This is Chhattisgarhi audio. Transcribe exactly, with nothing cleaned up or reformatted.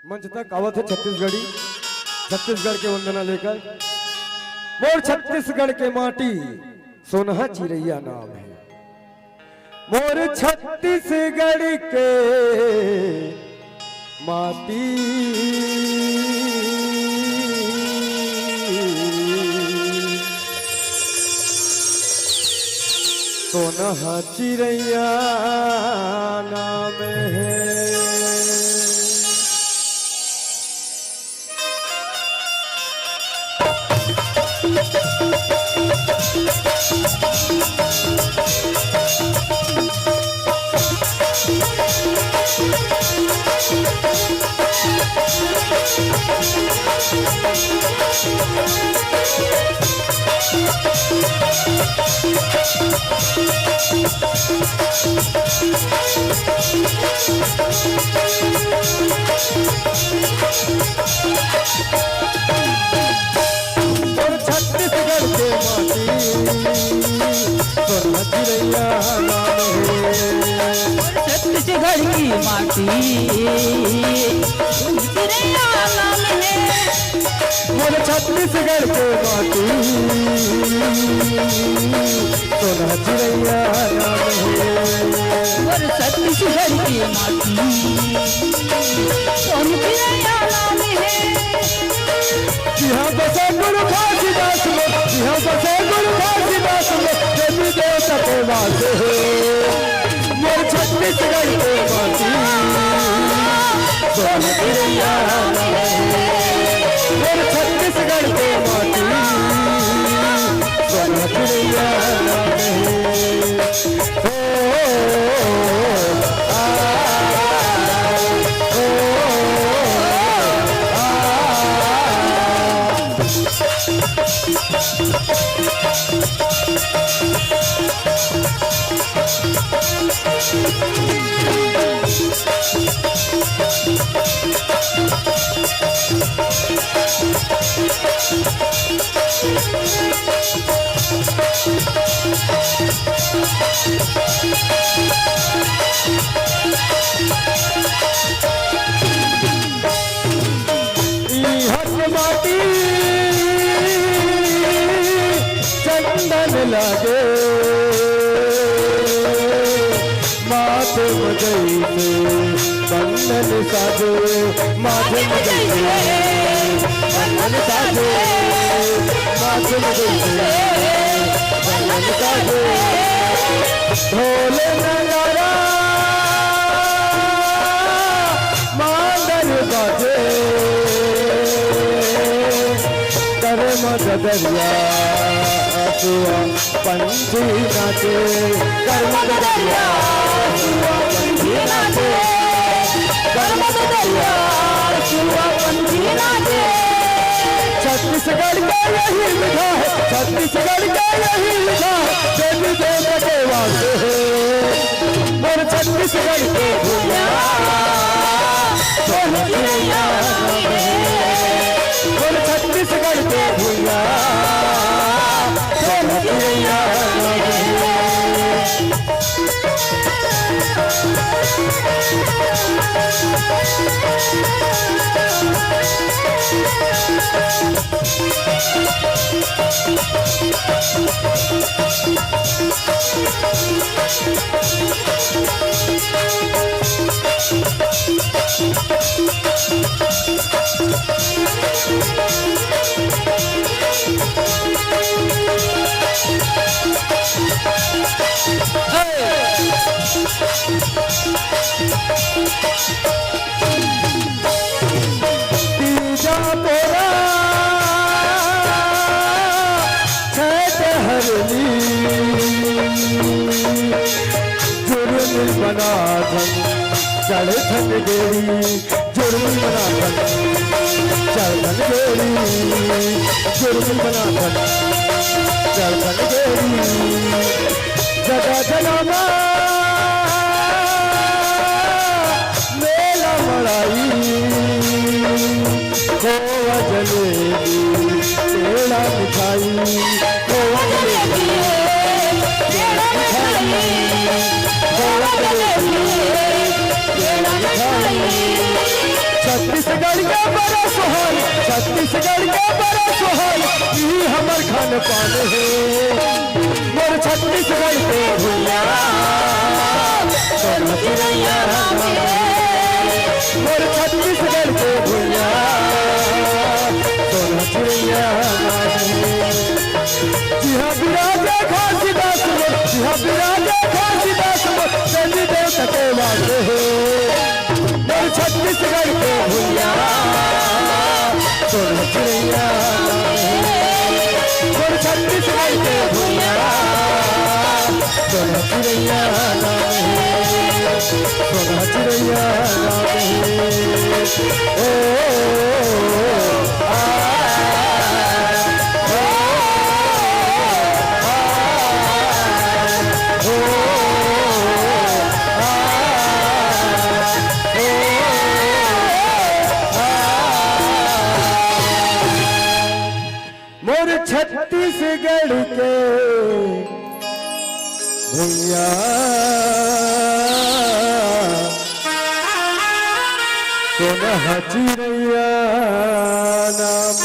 मंच तक आवत हे छत्तीसगढ़ी, छत्तीसगढ़ के वंदना लेकर। मोर छत्तीसगढ़ के माटी सोनहा चिरैया नाम हे। मोर छत्तीसगढ़ के माटी सोनहा चिरैया नाम हे। मोर छत्तीसगढ़ के माटी, सोनहा चिरैया नाम हे। मोर छत्तीसगढ़ की माटी, सोनहा चिरैया नाम हे। मोर छत्तीसगढ़ के माटी, सोनहा चिरैया नाम हे। मोर छत्तीसगढ़ के माटी, सोनहा चिरैया नाम हे। इहाँ बसे गुरु घासीदास मोर, इहाँ बसे गुरु घासीदास मोर, देवी देवता के वास हे। मोर छत्तीसगढ़ के माटी, सोनहा चिरैया नाम हे। मोर छत्तीसगढ़ के माटी, सोनहा चिरैया नाम हे। ओ, ओ, आ, ओ, आ। इहाँ के माटी चंदन लागे, माथे म जइसे बंधन साजे, माथे म जइसे बंधन साजे, माथे म जइसे बंधन साजे। ढोल नगाड़ा मांदर बाजे, करम ददरिया सुआ पंछी नाचे, करम ददरिया सुआ पंछी नाचे, करम ददरिया सुआ पंछी नाचे। छत्तीसगढ़ के यही विधा हे, छत्तीसगढ़ के यही विधा हे, देवी देवता के वास हे। मोर छत्तीसगढ़ के भुइयां, सोनहा चिरैया नाम हे। मोर छत्तीसगढ़ के भुइयां, सोनहा चिरैया नाम हे। तीजा पोरा छैत हरली, जुर्मी मनाथन चढ़थन गेड़ी, जुर्मी मनाथन चढ़थन गेड़ी, जुर्मी मनाथन चढ़थन गेड़ी। जगा जगा मा मेला मड़ाई, खोवा जलेबी पेड़ा मिठाई, खोवा जलेबी पेड़ा मिठाई, खोवा जलेबी पेड़ा मिठाई। छत्तीस छत्तीसगढ़ के बड़ा सोहर, छत्तीसगढ़ के बड़ा सोहर, ई हमर खान पान हे। मोर छत्तीसगढ़ के भुइया, सोना चिरैया नाम हे। मोर छत्तीसगढ़ के भुइया, सोना चिरैया नाम हे। जिहाँ बिराजे घासीदास मोर, जिहाँ बिराजे घासीदास मोर, देवी देवता के वास हे। मोर छत्तीसगढ़ के भुइया, सोना चिरैया नाम हे। मोर छत्तीसगढ़ के भुइया, सोना चिरैया नाम हे। सोना चिरैया नाम हे। ओ, ओ, ओ, आ, ओ, ओ, आ, ओ, ओ, आ, ओ, ओ, आ। मोर छत्तीसगढ़ के भुइया, सोनहा चिरैया नाम।